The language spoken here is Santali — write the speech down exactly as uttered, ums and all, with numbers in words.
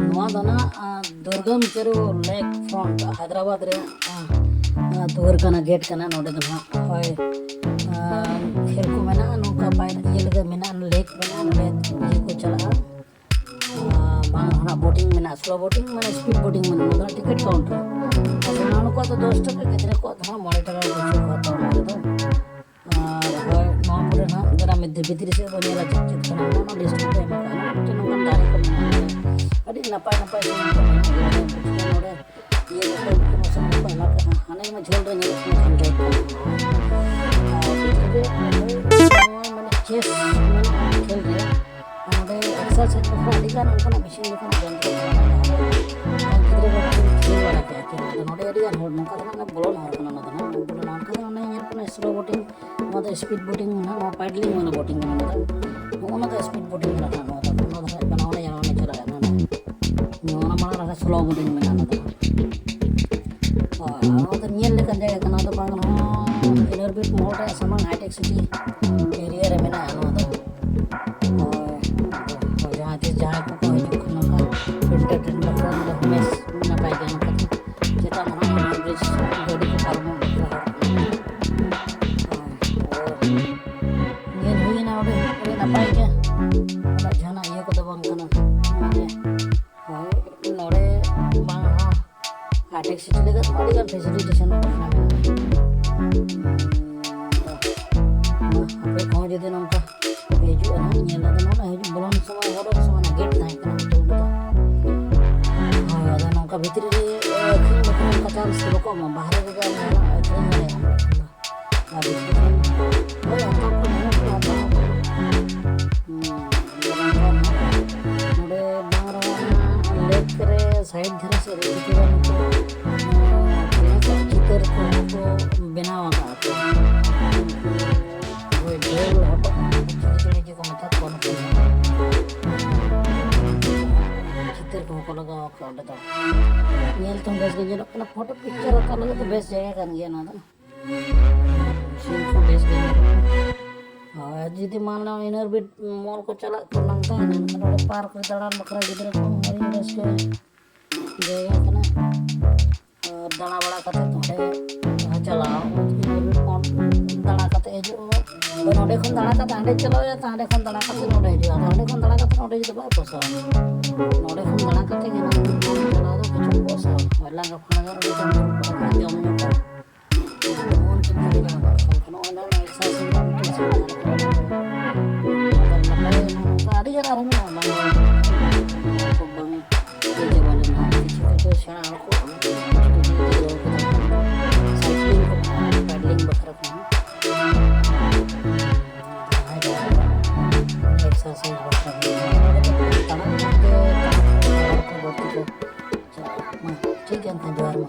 ᱱᱚᱣᱟ ᱫᱚ ᱱᱟᱜ ᱫᱩᱨᱜᱟᱢ ᱪᱮᱨᱩ ᱞᱮᱠ ᱯᱷᱨᱚᱱᱴ ᱦᱟᱭᱫᱨᱟᱵᱟᱫᱽ ᱨᱮᱭᱟᱜ ᱫᱩᱣᱟᱹᱨ ᱠᱟᱱᱟ, ᱜᱮᱴ ᱠᱟᱱᱟ᱾ ᱱᱚᱰᱮ ᱫᱚ ᱱᱟᱜ ᱦᱚᱭ ᱠᱷᱮᱞ ᱠᱚ ᱢᱮᱱᱟᱜᱼᱟ, ᱱᱚᱝᱠᱟ ᱯᱟᱭᱨᱟ ᱤᱭᱟᱹ ᱞᱮᱠᱟ ᱢᱮᱱᱟᱜᱼᱟ, ᱞᱮᱠ ᱢᱮᱱᱟᱜᱼᱟ, ᱱᱚᱰᱮ ᱤᱭᱟᱹ ᱠᱚ ᱪᱟᱞᱟᱜᱼᱟ᱾ ᱵᱟᱝ ᱦᱟᱱᱟ ᱵᱳᱴᱤᱝ ᱢᱮᱱᱟᱜᱼᱟ, ᱥᱞᱳ ᱵᱳᱴᱤᱝ ᱢᱟᱱᱮ ᱥᱯᱤᱰ ᱵᱳᱴᱤᱝ ᱢᱮᱱᱟᱜᱼᱟ, ᱱᱚᱣᱟ ᱫᱚ ᱴᱤᱠᱤᱴ ᱠᱟᱣᱩᱱᱴᱟᱨ᱾ ᱟᱨ ᱥᱮᱬᱟ ᱦᱚᱲ ᱠᱚᱣᱟᱜ ᱫᱚ ᱫᱚᱥ ᱴᱟᱠᱟ, ᱜᱤᱫᱽᱨᱟᱹ ᱠᱚᱣᱟᱜ ᱫᱚ ᱦᱟᱸᱜ ᱢᱚᱬᱮ ᱴᱟᱠᱟ ᱠᱚ ᱦᱟᱛᱟᱣᱟ ᱱᱚᱣᱟ ᱨᱮᱫᱚ᱾ ᱟᱨ ᱦᱳᱭ, ᱱᱚᱣᱟ ᱠᱚᱨᱮ ᱦᱟᱸᱜ ᱡᱟᱨᱟ ᱢᱤᱫ ᱵᱷᱤᱛᱨᱤ ᱥᱮᱫ ᱵᱚᱱ ᱧᱮᱞᱟ ᱪᱮᱫ ᱪᱮᱫ ᱠᱟᱱᱟ, ᱚᱱᱟ ᱞᱤᱥᱴ ᱠᱚ ᱮᱢ ᱟᱠᱟᱫᱼᱟ᱾ ᱢᱤᱫᱴᱮᱱ ᱱᱚᱝᱠᱟᱱ ᱫᱟᱨᱮ ᱠᱚ ᱢᱮᱱᱟᱜᱼᱟ, ᱟᱹᱰᱤ ᱱᱟᱯᱟᱭ ᱱᱟᱯᱟᱭ ᱥᱮᱨᱮᱧ ᱠᱚ ᱢᱮᱱᱟᱜᱼᱟ᱾ ᱱᱚᱰᱮ ᱤᱭᱟᱹ ᱠᱚ ᱮᱢ ᱠᱟᱜᱼᱟ, ᱦᱟᱱᱮ ᱢᱟ ᱡᱷᱟᱹᱞ ᱨᱮ ᱧᱮᱞᱚᱜ ᱠᱟᱱᱟ ᱜᱷᱟᱱᱴᱟ ᱠᱚ᱾ ᱟᱨ ᱵᱷᱤᱛᱨᱤ ᱨᱮ ᱱᱚᱜᱼᱚᱭ ᱱᱚᱣᱟ ᱢᱟᱱᱮ ᱪᱮᱥ ᱢᱮᱱᱟᱜᱼᱟ ᱠᱷᱮᱞ ᱨᱮ᱾ ᱱᱚᱰᱮ ᱮᱠᱥᱟᱨᱥᱟᱭᱤᱡᱽ ᱵᱟᱠᱷᱨᱟ ᱟᱹᱰᱤ ᱜᱟᱱ ᱚᱱᱠᱟᱱᱟᱜ ᱢᱮᱥᱤᱱ ᱞᱮᱠᱟᱱᱟᱜ ᱡᱚᱱᱛᱨᱚ ᱠᱚ ᱢᱮᱱᱟᱜᱼᱟ, ᱡᱟᱦᱟᱸ ᱫᱚ ᱜᱤᱫᱽᱨᱟᱹ ᱠᱚ ᱠᱷᱮᱞ ᱵᱟᱲᱟ ᱠᱮᱜᱼᱟ᱾ ᱟᱫᱚ ᱱᱚᱰᱮ ᱟᱹᱰᱤ ᱜᱟᱱ ᱦᱚᱲ ᱱᱚᱝᱠᱟ ᱫᱚ ᱱᱟᱦᱟᱜ ᱵᱚᱞᱚᱱ ᱦᱚᱨ ᱠᱟᱱᱟ᱾ ᱚᱱᱟ ᱫᱚ ᱱᱟᱦᱟᱜ ᱵᱚᱞᱚᱱ ᱦᱚᱨ ᱠᱟᱱᱟ, ᱚᱱᱮ ᱧᱮᱞ ᱠᱟᱱᱟ ᱥᱞᱳ ᱵᱳᱴᱤᱝ, ᱱᱚᱣᱟ ᱫᱚ ᱥᱯᱤᱰ ᱵᱳᱴᱤᱝ ᱢᱮᱱᱟᱜᱼᱟ, ᱱᱚᱣᱟ ᱯᱮᱰᱞᱤᱝ ᱵᱟᱞᱟ ᱵᱳᱴᱤᱝ ᱠᱟᱱᱟ᱾ ᱱᱚᱣᱟ ᱫᱚ ᱱᱚᱜᱼᱚ ᱱᱚᱣᱟ ᱫᱚ ᱥᱯᱤᱰ ᱵᱳᱴᱤᱝ ᱠᱟᱱᱟ ᱱᱟᱦᱟᱜ᱾ ᱱᱚᱣᱟ ᱫᱚ ᱱᱚᱰᱮ ᱧᱮᱞ ᱚᱱᱮ ᱪᱟᱞᱟᱜ ᱠᱟᱱᱟ᱾ ᱱᱚᱣᱟ ᱢᱟᱲᱟᱝ ᱨᱮ ᱥᱞᱳ ᱵᱳᱴᱤᱝ ᱢᱮᱱᱟᱜᱼᱟ᱾ ᱱᱚᱣᱟ ᱫᱚ ᱦᱳᱭ, ᱟᱨ ᱱᱚᱣᱟ ᱫᱚ ᱧᱮᱞ ᱞᱮᱠᱟᱱ ᱡᱟᱭᱜᱟ ᱠᱟᱱᱟ᱾ ᱟᱫᱚ ᱵᱟᱝ ᱨᱮᱦᱚᱸ ᱤᱱᱟᱨᱵᱤᱴ ᱢᱚᱦᱚᱞ ᱨᱮᱭᱟᱜ ᱥᱟᱢᱟᱝ ᱦᱟᱭᱴᱮᱠ ᱥᱤᱴᱤ ᱮᱨᱤᱭᱟ ᱨᱮ ᱢᱮᱱᱟᱜᱼᱟ ᱱᱚᱣᱟ ᱫᱚ᱾ ᱦᱳᱭ, ᱦᱳᱭ, ᱡᱟᱦᱟᱸ ᱛᱤᱥ ᱡᱟᱦᱟᱸᱭ ᱠᱚᱠᱚ ᱦᱤᱡᱩᱜ ᱠᱷᱟᱱ ᱱᱚᱝᱠᱟ ᱮᱱᱴᱟᱨᱴᱮᱱ ᱵᱟᱠᱷᱨᱟ ᱱᱚᱰᱮ ᱦᱩᱢᱮᱥ ᱱᱟᱯᱟᱭ ᱜᱮᱭᱟ᱾ ᱱᱚᱝᱠᱟ ᱪᱮᱛᱟᱱ ᱨᱮᱦᱚᱸ ᱚᱱᱟ ᱵᱨᱤᱡᱽ ᱜᱟᱹᱰᱤ ᱠᱚ ᱯᱟᱨᱚᱢᱚᱜ ᱵᱟᱠᱷᱨᱟ ᱦᱚᱲ ᱠᱚ᱾ ᱦᱳᱭ, ᱟᱨ ᱧᱮᱞ ᱦᱩᱭᱱᱟ ᱚᱸᱰᱮ, ᱟᱹᱰᱤ ᱱᱟᱯᱟᱭ ᱜᱮ, ᱩᱱᱟᱹᱜ ᱡᱟᱦᱟᱱᱟᱜ ᱤᱭᱟᱹ ᱠᱚᱫᱚ ᱵᱟᱝ ᱠᱟᱱᱟ᱾ ᱚᱱᱟᱜᱮ, ᱦᱳᱭ, ᱱᱚᱰᱮ ᱵᱟᱝ ᱨᱮᱦᱚᱸ ᱦᱟᱭᱴᱮᱠ ᱥᱤᱴᱤ ᱞᱟᱹᱜᱤᱫ ᱟᱹᱰᱤ ᱜᱟᱱ ᱯᱷᱮᱥᱤᱞᱤᱴᱮᱥᱚᱱ ᱠᱚ ᱢᱮᱱᱟᱜᱼᱟ᱾ ᱟᱯᱮ ᱠᱚᱦᱚᱸ ᱡᱩᱫᱤ ᱱᱚᱝᱠᱟ ᱯᱮ ᱦᱤᱡᱩᱜᱼᱟ ᱱᱟᱦᱟᱜ, ᱧᱮᱞ ᱟᱫᱚ ᱱᱚᱰᱮ ᱦᱤᱡᱩᱜ ᱵᱚᱞᱚᱱ ᱥᱚᱢᱚᱭ ᱦᱚᱨᱚᱜ ᱥᱚᱢᱚᱭ ᱚᱱᱟ ᱜᱮᱴ ᱛᱟᱦᱮᱸ ᱠᱟᱱᱟ ᱢᱤᱫᱴᱮᱱ ᱚᱸᱰᱮ ᱫᱚ᱾ ᱦᱳᱭ, ᱟᱫᱚ ᱱᱚᱝᱠᱟ ᱵᱷᱤᱛᱨᱤ ᱨᱮ ᱟᱹᱠᱷᱨᱤᱧ ᱵᱟᱠᱷᱨᱟ ᱚᱱᱠᱟ ᱪᱟᱱᱥ ᱫᱚ ᱵᱟᱠᱚ ᱮᱢᱟ, ᱵᱟᱦᱨᱮ ᱨᱮᱜᱮ ᱟᱢ ᱡᱟᱦᱟᱱᱟᱜ ᱟᱹᱠᱷᱨᱤᱧ ᱫᱟᱲᱮᱭᱟᱜᱼᱟ᱾ ᱟᱨ ᱵᱷᱤᱛᱨᱤ ᱠᱷᱚᱱ ᱦᱳᱭ, ᱦᱟᱛᱟᱣ ᱠᱚ ᱧᱟᱢᱚᱜ ᱜᱮᱭᱟ, ᱦᱟᱛᱟᱣ ᱠᱚ᱾ ᱦᱩᱸ, ᱱᱚᱰᱮ ᱵᱟᱝ ᱨᱮᱦᱚᱸ ᱚᱱᱟ ᱞᱮᱠ ᱨᱮ ᱥᱟᱭᱤᱰ ᱫᱷᱟᱨᱮ ᱥᱮᱫ ᱨᱮ ᱠᱤᱪᱷᱩ ᱜᱟᱱ ᱠᱚ, ᱪᱮᱬᱮ ᱠᱚᱣᱟᱜ ᱪᱤᱛᱟᱹᱨ ᱠᱚᱦᱚᱸ ᱠᱚ ᱵᱮᱱᱟᱣ ᱟᱠᱟᱫᱼᱟ ᱠᱚ᱾ ᱦᱳᱭ, ᱰᱷᱟᱹᱞ ᱦᱚᱴᱚᱜ ᱪᱤᱞᱤ ᱪᱮᱬᱮ ᱡᱮ ᱠᱚ ᱢᱮᱛᱟ ᱠᱚᱣᱟ ᱱᱩᱠᱩ᱾ ᱪᱤᱛᱟᱹᱨ ᱠᱚᱦᱚᱸ ᱠᱚ ᱞᱟᱜᱟᱣ ᱟᱠᱟᱫᱼᱟ ᱚᱸᱰᱮ ᱫᱚ᱾ ᱧᱮᱞ ᱛᱮᱦᱚᱸ ᱵᱮᱥ ᱜᱮ ᱧᱮᱞᱚᱜ ᱠᱟᱱᱟ, ᱯᱷᱳᱴᱳ ᱯᱤᱠᱪᱟᱨ ᱨᱟᱠᱟᱵ ᱞᱟᱹᱜᱤᱫ ᱫᱚ ᱵᱮᱥ ᱡᱟᱭᱜᱟ ᱠᱟᱱ ᱜᱮᱭᱟ ᱱᱚᱣᱟ ᱫᱚ᱾ ᱥᱤᱱ ᱠᱚ ᱵᱮᱥ ᱜᱮ ᱧᱮᱞᱚᱜ ᱠᱟᱱᱟ᱾ ᱟᱨ ᱡᱩᱫᱤ ᱢᱟᱱ ᱞᱚ ᱤᱱᱟᱨ ᱵᱤᱴ ᱢᱚᱞ ᱠᱚ ᱪᱟᱞᱟᱜ ᱠᱚ ᱱᱚᱝᱠᱟ, ᱱᱚᱰᱮ ᱯᱟᱨᱠ ᱨᱮ ᱫᱟᱬᱟᱱ ᱵᱟᱠᱷᱨᱟ ᱜᱤᱫᱽᱨᱟᱹ ᱠᱚ ᱟᱹᱰᱤ ᱨᱟᱹᱥᱠᱟᱹ ᱡᱟᱭᱜᱟ ᱠᱟᱱᱟ᱾ ᱟᱨ ᱫᱟᱬᱟ ᱵᱟᱲᱟ ᱠᱟᱛᱮ ᱱᱚᱰᱮ ᱪᱟᱞᱟᱣ, ᱤᱱᱟᱨ ᱵᱤᱴ ᱢᱚᱞ ᱫᱟᱬᱟ ᱠᱟᱛᱮ ᱦᱤᱡᱩᱜ᱾ ᱱᱚᱰᱮ ᱠᱷᱚᱱ ᱫᱟᱬᱟ ᱠᱟᱛᱮ ᱦᱟᱸᱰᱮ ᱪᱟᱞᱟᱣ ᱦᱩᱭᱩᱜᱼᱟ, ᱦᱟᱸᱰᱮ ᱠᱷᱚᱱ ᱫᱟᱬᱟ ᱠᱟᱛᱮ ᱱᱚᱰᱮ ᱦᱤᱡᱩᱜᱼᱟ᱾ ᱟᱫᱚ ᱦᱟᱸᱰᱮ ᱠᱷᱚᱱ ᱫᱟᱬᱟ ᱠᱟᱛᱮ ᱱᱚᱰᱮ ᱦᱤᱡᱩᱜ ᱫᱚ ᱵᱟᱭ ᱯᱚᱥᱟᱣᱟ᱾ ᱱᱚᱰᱮ ᱠᱷᱚᱱ ᱫᱟᱬᱟ ᱠᱟᱛᱮ ᱜᱮ ᱱᱚᱰᱮ ᱪᱟᱞᱟᱣ ᱫᱚ ᱠᱤᱪᱷᱩ ᱯᱚᱥᱟᱣᱟ᱾ ᱞᱟᱸᱜᱟ ᱯᱷᱟᱸᱜᱟ ᱚᱸᱰᱮ ᱡᱚᱢ ᱧᱩ ᱠᱚ, ᱡᱚᱢ ᱧᱩ ᱠᱚ᱾ ᱱᱚᱜᱼᱚ ᱱᱚᱝᱠᱟ ᱜᱮ ᱱᱚᱣᱟ ᱫᱚ ᱮᱠᱥᱟᱨᱥᱟᱭᱤᱡᱽ ᱨᱮᱱᱟᱜ ᱢᱤᱫᱴᱮᱱ ᱥᱮᱬᱟ ᱠᱟᱱᱟ᱾ ᱟᱹᱰᱤ ᱜᱟᱱ ᱟᱨᱦᱚᱸ ᱢᱮᱱᱟᱜᱼᱟ, ᱵᱟᱝ ᱠᱚ ᱵᱟᱝ ᱡᱮ ᱵᱟᱝ ᱡᱮ ᱱᱚᱣᱟ ᱠᱤᱪᱷᱩ ᱠᱤᱪᱷᱩ ᱥᱮᱬᱟ ᱦᱚᱲ ᱠᱚ ᱥᱟᱭᱠᱞᱤᱝ ᱠᱚ, ᱯᱮᱰᱟᱞᱤᱝ ᱵᱟᱠᱷᱨᱟ ᱠᱚᱦᱚᱸ᱾ ᱮᱠᱥᱟᱨᱥᱟᱭᱤᱡᱽ ᱵᱟᱠᱷᱨᱟ ᱠᱚ᱾ ᱛᱟᱲᱟᱢ ᱛᱮ ᱦᱚᱲ ᱠᱚ ᱵᱟᱹᱲᱛᱤ ᱠᱚ ᱪᱟᱞᱟᱜᱼᱟ᱾ ᱢᱟ, ᱴᱷᱤᱠ ᱜᱮᱭᱟ, ᱮᱱᱠᱷᱟᱱ ᱡᱚᱦᱟᱨ ᱢᱟ᱾